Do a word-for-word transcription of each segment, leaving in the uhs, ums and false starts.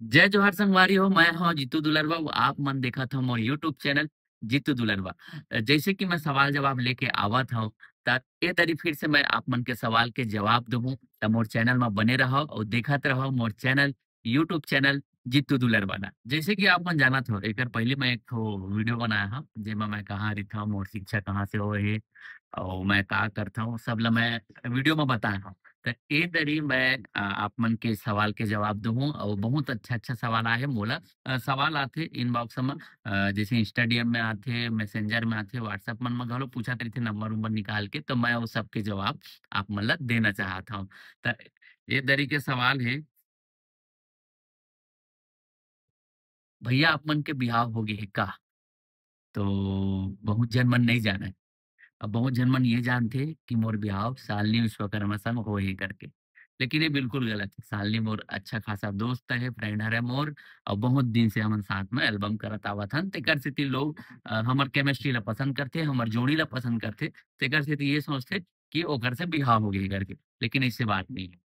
जय जोहार संगवारी हो, मैं हूं जीतू दुलरवा, अउ आप मन देखत हव मोर YouTube चैनल जीतू दुलरवा। अ, जइसे कि मैं सवाल जवाब लेके आवत हव, त ए दरी फिर से मैं आप मन के सवाल के जवाब दूहूं। त मोर चैनल म बने रहव अउ देखत रहव मोर चैनल, YouTube चैनल जीतू दुलरवा ला। जइसे कि आप मन जानत हव, एकर पहिली मैं एक ठो वीडियो बनाए हव, जेमा मैं कहाँ रहिथव, मोर शिक्षा कहाँ से होए हे, अउ मैं का करथव, सब ल मैं वीडियो म बताए हव। त ए दरी मैं, अ, आप मन के सवाल के जवाब दूहूं अउ बहुत अच्छा-अच्छा सवाल आए हे मोला। अ, सवाल आथे inbox म, अ, जइसे Insta DM में आथे, Messenger में आथे, WhatsApp मन म घलो पूछत रहिथे नंबर-उंबर निकाल के, त मैं ओ सबके जवाब आप मन ल देना चाहत हव। त ए दरी के सवाल हे, भैया आप मन के बिहाव हो गे हे का? तो बहुत झन मन नइ जानय। अब बहुत झन मन ये जानथे कि मोर बिहाव शालिनी विश्वकर्मा संग होए हे करके, लेकिन ये बिल्कुल गलत हे। शालिनी मोर अच्छा खासा दोस्त हे, friend हरे मोर, अउ बहुत दिन से हमन साथ में album करत आवत हन, तेकर सेती लोग, अ, हमर chemistry ला पसंद करथे, हमर जोड़ी ला पसंद करथे, तेकर सेती ये सोचथे कि ओकर से बिहाव हो गे हे करके, लेकिन अइसे बात नइ हे।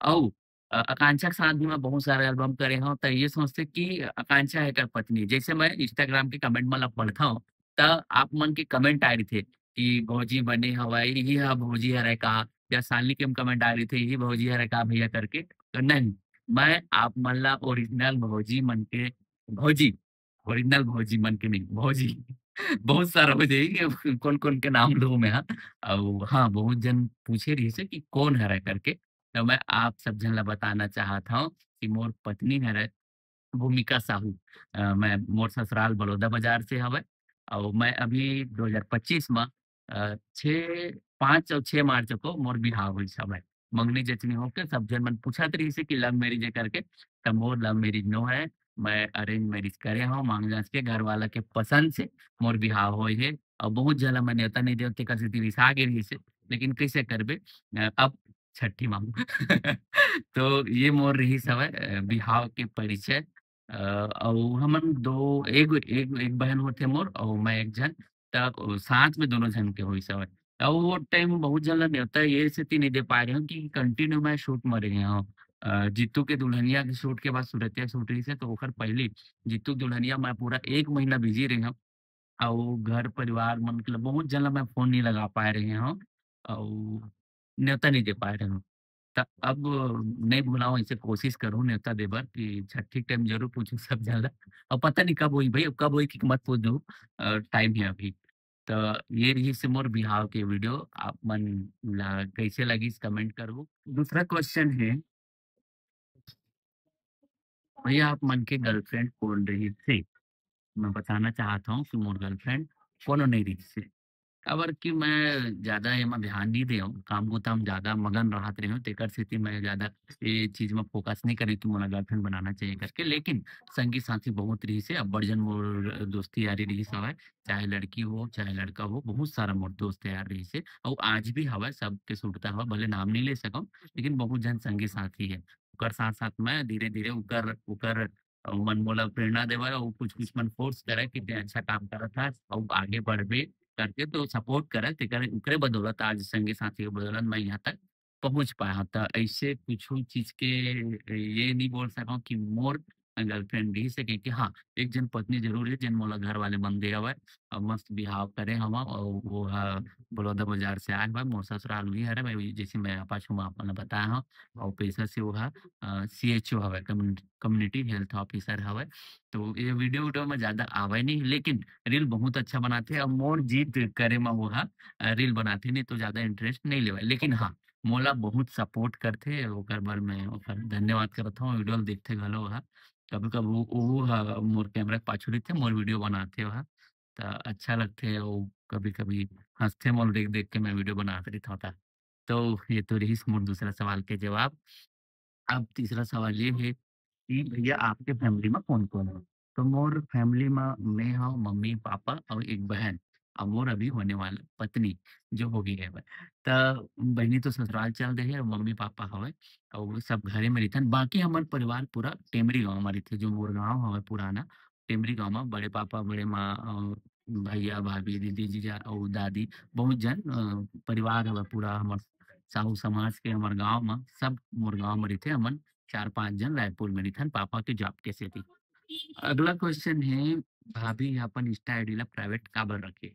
अउ, अ, आकांक्षा के साथ भी मैं बहुत सारे album करे हव, त ये सोचथे कि आकांक्षा हे एकर पत्नी। जइसे मैं Instagram के comment मन ला पढ़थव, त आप मन के comment आए रहिथे कि भौजी बने हवय, इही ह भौजी हरय का? या शालिनी के comment आए रहिथे, इही भौजी हरय का भैया करके? त नहीं, मैं आप मन ला original भौजी मन के, भौजी, original भौजी मन के नहीं, भौजी। बहुत सारा हो जाही, कोन-कोन के नाम लूँ मैं ह। अउ हाँ, बहुत झन पूछे रहिसे कि कोन हरय करके, त मैं आप सब झन ला बताना चाहत हव कि मोर पत्नी हरय भूमिका साहू। अ, मैं, मोर ससुराल बलौदा बाजार से हवय, अउ मैं अभी दो हज़ार पच्चीस म, अ, छह, पाँच अउ छह मार्च को मोर बिहाव होइस हवय। मंगनी जचनी होके सब झन मन पूछत रहिसे कि love marriage हे करके, त मोर love marriage नो हय, मैं arrange marriage करे हव, मांग जांच के घर वाला के पसंद से मोर बिहाव होए हे, अउ बहुत झन ला मैं नेवता नइ देव, तेकर सेती रिसा गे रहिसे, लेकिन कइसे करबे, अ, अब छट्ठी मांगू। तो ये मोर रिहिस हवय, अ, बिहाव के परिचय। अ, अउ हमन दो, एक, एक, एक बहन होथे मोर, अउ मैं एक झन, त साथ में दोनों झन के होइस हवय। अउ वो time बहुत झन ला नेवता ये सेती नइ दे पाए रहेंव कि continue मैं shoot म रहे हव। अ, जीतू के दुल्हनिया के shoot के बाद सुरतिया shoot रहिसे, तो ओकर पहिली जीतू के दुल्हनिया मैं पूरा एक महीना busy रहे हव। अउ घर परिवार मन के ल-, बहुत झन ला मैं phone नइ लगा पाए रहे हव, अउ नेवता नइ दे पाए रहे हव। त अब नइ भुलाव, अइसे कोशिश करहूँ नेवता दे बर कि छट्ठी के time जरूर पूछहूँ सब झन ला। अउ पता नइ कब होही भई, अब कब होही कि मत पूछ दू, अ, time हे अभी। त ये रिहिसे मोर बिहाव के video, आप मन ला कइसे लगिस comment करहू। दूसरा question हे, भैया आप मन के girlfriend कोन रहिसे? मैं बताना चाहत हव कि मोर girlfriend कोनो नइ रहिसे। काबर कि मैं जादा एमा ध्यान नइ देव, काम बूता म जादा मगन रहत रहेंव, तेकर सेती मैं जादा ये चीज म focus नइ करेंव कि मोला girlfriend बनाना चाहिए करके। लेकिन संगी साथी बहुत रहिसे, अब्बड़ झन मोर दोस्ती यारी रहिस हवय, चाहे लड़की हो, चाहे लड़का हो, बहुत सारा मोर दोस्त यार रहिसे, अउ आज भी हवय, सबके सुरता हवय, भले नाम नइ ले सकंव, लेकिन बहुत झन संगी साथी हे। ओकर साथ-साथ मैं धीरे-धीरे उकर, उकर, अ, मन मोला प्रेरणा देवय अउ कुछ-कुछ मन force करय कि तैं अच्छा काम करत हस अउ आगे बढ़बे करके तो support करय, तेकर, ओकरे बदौलत आज संगी साथी के बदौलत मैं इहाँ तक पहुँच पाए हव। त अइसे कुछु चीज के ये नइ बोल सकंव कि मोर girlfriend रहिसे, क्योंकि हाँ, एक झन पत्नी जरूर हे, जेन मोला घर वाले मन दे हवय। अउ मस्त बिहाव करे हवं, अउ वो ह बलौदा बाजार से आए हवय, मोर ससुराल उही हरे, मैं जैसे मैं पाछू म आप मन ल बताए हव, अउ पेशा से वो ह, अ, C H O हवय, कम्युनि-, community health officer हवय। तो ये video उडियो में ज्यादा आवय नहीं, लेकिन reel बहुत अच्छा बनाथे, अउ मोर जिद करे म वो ह, अ, reel बनाथे, नहीं तो ज्यादा interest नहीं लेवय। लेकिन हाँ, मोला बहुत support करथे, ओकर बर मैं ओकर धन्यवाद करत हव। Video ल देखथे घलो ओहा। कभी-कभी वो, वो ह मोर camera के पाछू रहिथे, मोर video बनाथे ओहा। त अच्छा लगथे, अउ कभी-कभी हँसथे मोला देख-देख के, मैं video बनात रहिथव त। तो ये तो रहिस मोर दूसरा सवाल के जवाब। अब तीसरा सवाल ये हे कि भैया आपके family म कौन-कौन हे? तो मोर family म मैं हव, मम्मी, पापा अउ एक बहन, अउ मोर अभी होने वाला पत्नी जो होगे हवय। त बहिनी तो ससुराल चल दे हे अउ मम्मी, पापा हवय अउ सब घरे म रहिथन। बाकी हमर परिवार पूरा टेमरी गाँव म रहिथे, जो मोर गाँव हवय पुराना, टेमरी गाँव म बड़े पापा, बड़े माँ, अ, भैया, भाभी, दीदी, जीजा अउ दादी, बहुत झन, अ, परिवार हवय पूरा हमर साहू समाज के हमर गाँव म, सब मोर गाँव म रहिथे, हमन चार पांच जन रायपुर में रिथन पापा के जॉब के सेती। अगला क्वेश्चन है, भाभी अपन इंस्टा आईडी ला प्राइवेट काबर रखे?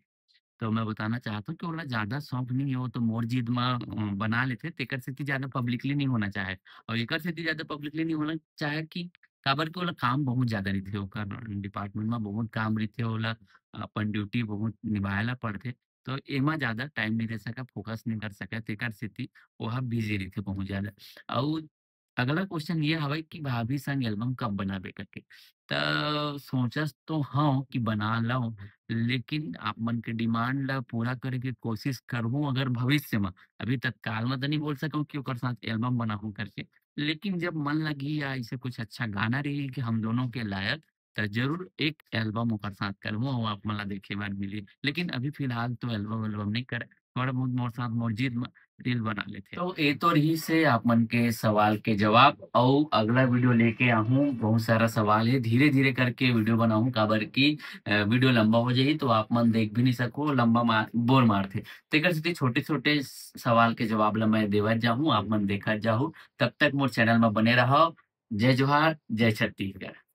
तो मैं बताना चाहता हूँ कि ओला ज्यादा शौक नहीं हो तो मोर जिद म, अ, बना लेथे, तेकर सेती ज्यादा पब्लिकली नहीं होना चाहे। और एकर सेती ज्यादा पब्लिकली नहीं होना चाहे कि काबर के ओला काम बहुत ज्यादा रहिथे, ओकर डिपार्टमेंट म बहुत काम रहिथे, ओला अपन ड्यूटी बहुत निभाए ला पड़थे। तो एमा ज्यादा टाइम नहीं दे सका, फोकस नहीं कर सका, तेकर सेती ओहा बिजी रहिथे बहुत ज्यादा। अउ अगला क्वेश्चन ये हवय कि भाभी संग एल्बम कब बनाबे करके। त सोचत तो हव कि बना लव, लेकिन आप मन के डिमांड ला पूरा करे के कोशिश करहूँ अगर भविष्य म। अभी तत्काल म त नहीं बोल सकूँ कि ओकर साथ एल्बम बनाहूँ करके, लेकिन जब मन लगही या ऐसे कुछ अच्छा गाना रही कि हम दोनों के लायक, त जरूर एक एल्बम ओकर साथ करहूँ अउ आप मन ला देखे बर मिली। लेकिन अभी फिलहाल तो एल्बम वेल्बम नहीं करे, थोड़ा बहुत मोर साथ मोर जिद म रील बना लेथे। तो ए तो रहिस हे आप मन के सवाल के जवाब, अउ अगला वीडियो लेके आहूँ। बहुत सारा सवाल हे, धीरे-धीरे करके वीडियो बनाहूँ, काबर कि, अ, वीडियो लंबा हो जाही तो आप मन देख भी नहीं सको, लंबा मार, बोर मारथे। तेकर सेती छोटे-छोटे स-, सवाल के जवाब ल मैं देवत जाहूँ, आप मन देखत जाहू। तब तक मोर चैनल म बने रहव। जय जोहार, जय छत्तीसगढ़।